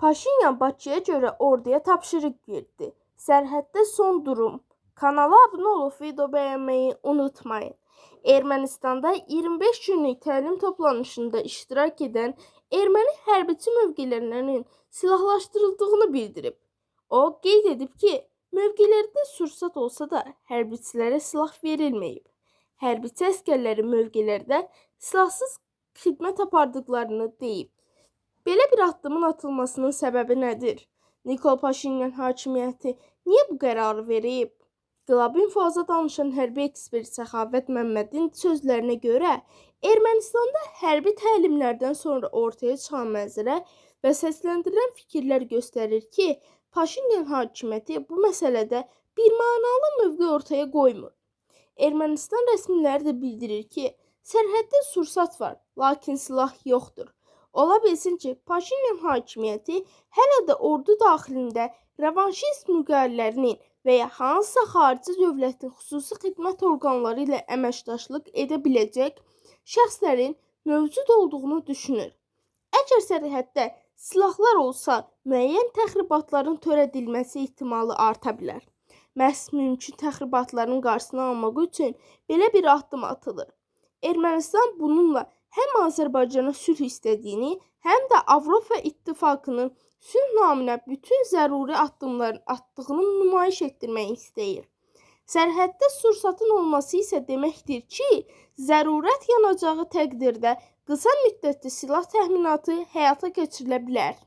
Paşinyan Bakıya görə orduya tapşırıq verdi. Sərhəddə son durum. Kanala abunə olub video bəyənməyi unutmayın. Ermənistanda 25 günlük təlim toplanışında iştirak edən erməni hərbiçi mövqelərinin silahlaşdırıldığını bildirib. O qeyd edib ki, mövqelərdə sursat olsa da hərbiçilərə silah verilməyib. Hərbiçi əsgərləri mövqelərdə silahsız xidmət apardıqlarını deyib. Belə bir addımın atılmasının səbəbi nədir? Nikol Paşinyan hakimiyyəti niyə bu qərarı verib? Qlab-Infoza danışan hərbi ekspert Səxavət Məmmədin sözlərinə görə, Ermənistanda hərbi təlimlərdən sonra ortaya çıxan mənzərə və səsləndirilən fikirlər göstərir ki, Paşinyan hakimiyyəti bu məsələdə birmənalı mövqe ortaya qoymur. Ermənistan rəsmiləri də bildirir ki, sərhəddə sursat var, lakin silah yoxdur. Ola bilsin ki, Paşinyan hakimiyyəti hələ də ordu daxilində revanşist müqayisələrinin və ya hansısa xarici dövlətin xüsusi xidmət orqanları ilə əməkdaşlıq edə biləcək şəxslərin mövcud olduğunu düşünür. Əgər sərhəddə silahlar olsa, müəyyən təxribatların törədilməsi ehtimalı arta bilər. Məhz mümkün təxribatların qarşısını almaq üçün belə bir addım atılır. Ermənistan bununla həm Azərbaycana sülh istədiyini, həm də Avropa İttifaqının sülh naminə bütün zəruri addımların atdığını nümayiş etdirmək istəyir. Sərhəddə sursatın olması isə deməkdir ki, zərurət yanacağı təqdirdə qısa müddətli silah təminatı həyata keçirilə bilər.